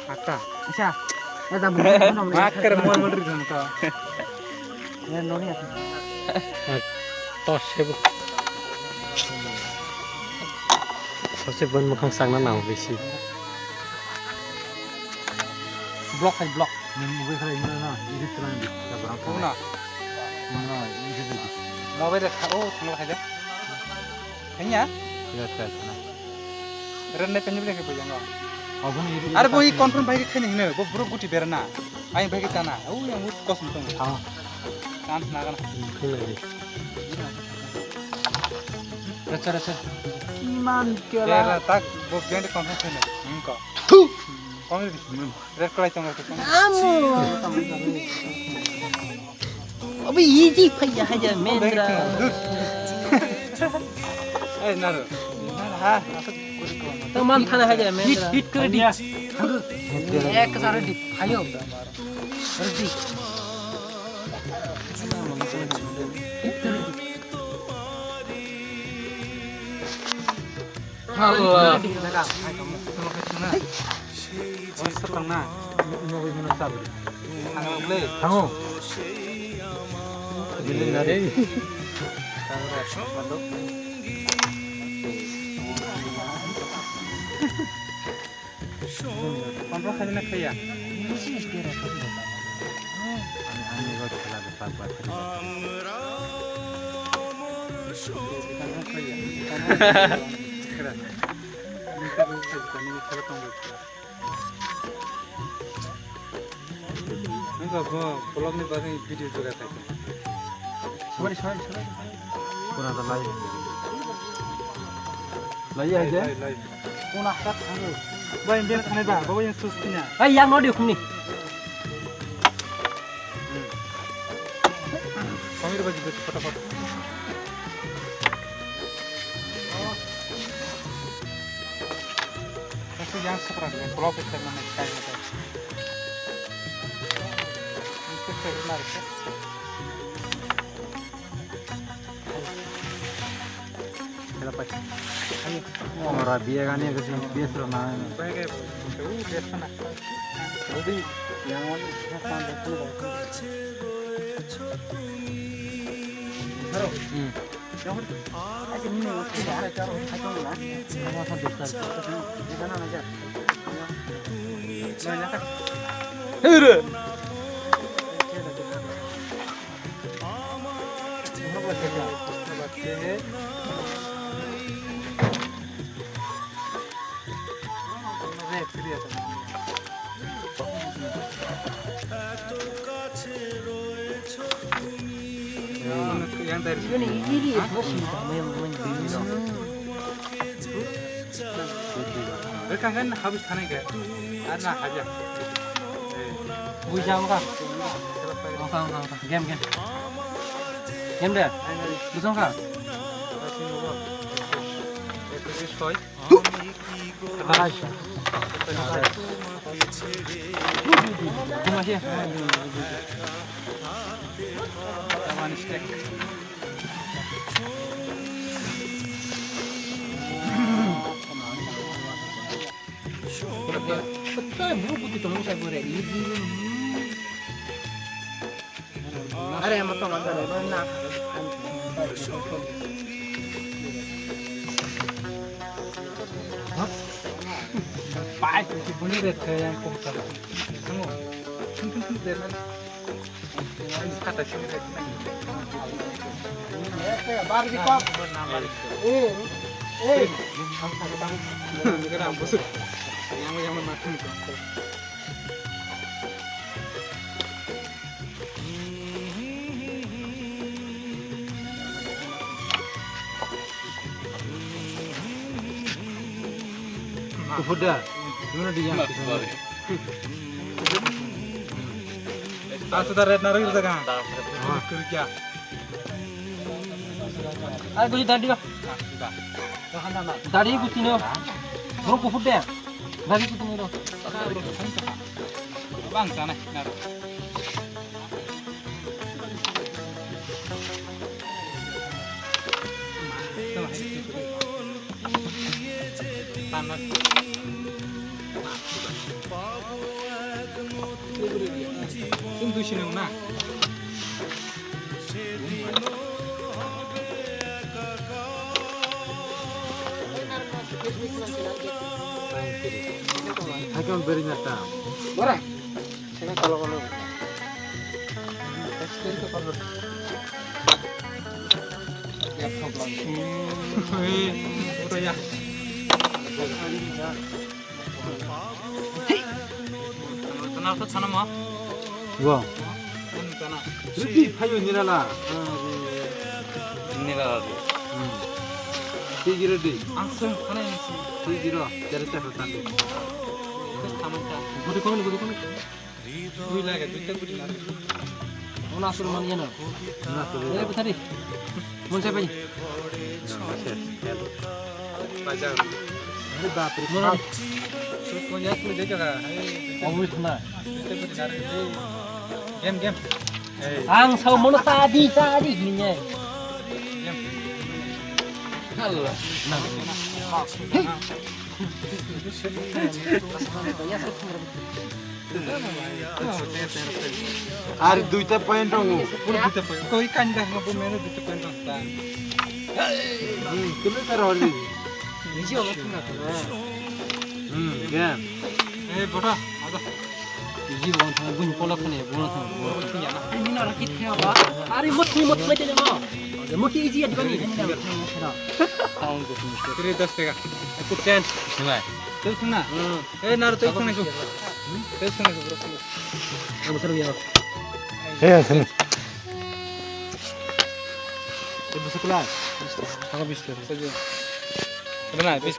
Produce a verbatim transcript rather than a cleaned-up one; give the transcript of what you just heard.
Ata. Acha. Ya da. Mak kar mol mol ri dun to. Ya no ni. To sebo. Sose bon mokhang sakna nang bisi. Block hai block. Ni mobile khalai mana na? Edit khalai di. Ya barang kau na. Mana edit di. Mobile kha o thang khaja. Hanya? Ya ta ta. Ren ne penjibile ke boyang. Abun edit. Are bo i confirm bai khe ni ne. Bo bro guti berna. Ai bai khe tana. O yang ut kosum tong. Ha. Kan na kan. Khulai di. Racha racha. Iman kela. Era tak bo band confirm khe ne. Hingko. Thu. Kong di. Red khlai tong rw tong. Amu. Abi easy phaiya haja mendra. Eh, naro. Ha. Tamam thana haja mendra. Hit, hit kore di. Ek sare di. Ayo. Ready. Hit kore di. Allah. Oi, satang na. Ino bai mano sabri. Ang le. Hango. Gili na re. Kontra khaina khaya. Ani, ani ego khela de pak pak khela. Nungkha bo vlog ni bagwi video juda khaikha. Sorry, sorry, sorry. Kuna da lai. Lai ya je? Lai, lai. Kuna hak thango. Bai, ben thanai ba, baba yang sus punya. Ai, yang no di khumni. Kami rupa jibet, fotofot. Kasi yang seperti ini, kalau kita mana kita ini. Ini kita mana kita. Ora biya gani kasi biya sura na. Hmm. Hey, re. Rwkha khe habis thanai khe. Ar na habya. Buja wngkha. Wngkha, wngkha, wngkha. Game, game. Game de? Buja wngkha. Soi. Arai. Buja se. Tamani stek. Are, mo tong, are, na. Pai, buli re, kaya yang kong tang. Kamu. Kata sini re. Eh, eh. Yang, yang makan. Kufuda. Gimana dia? Ah, sudah red naruh itu kan? Kerja. Ah, gue tadi kok. Dari gue sini. Bro, kufuda. Dari gue sini, bro. Bang, sana, naruh. Chwng dui sini na. Hakam beri nyata. Bora. Sini kalau kalau. Laptop lang. Hei, udah ya. Tana to sana ma? Wow. Tana. Riti phayo nirala. Nirala de. Hmm. Tiji redi. Ang sung kana yang si. Tiji ro. Jare ta hotan de. Terus taman ta. Budi kono, budi kono. Dui lage, duita budi na. Ona asur man yana. Na to. Ele butari. Mon sai pani. Pajang. Are bap re. Mona. Ko ya ko de jaga. Awi thna. Game, game. Ang sao mono tadi, tadi gini. Game. Allah. Hey. Ar duita point tongo. Pura duita point. Koi kanda habo mero duita point tongo ta. Hmm, kilo tar holi. Niji obo thuna thuna. Hmm, game. Eh, bota, ada. Niji obo thuna, bun pola thuna, bun thuna. Ani na rakit khe ba. Ari mot ni mot mai tene mo. Mo ki iji adibani. Kiri das tega. Aku chen. Sini. Tel thuna. Hmm. Eh, nar tei thungnai su. Tei thungnai su, bro. Ang thung ya. Eh, thung. Tei busu kula. Thang bis tei. Rena, bis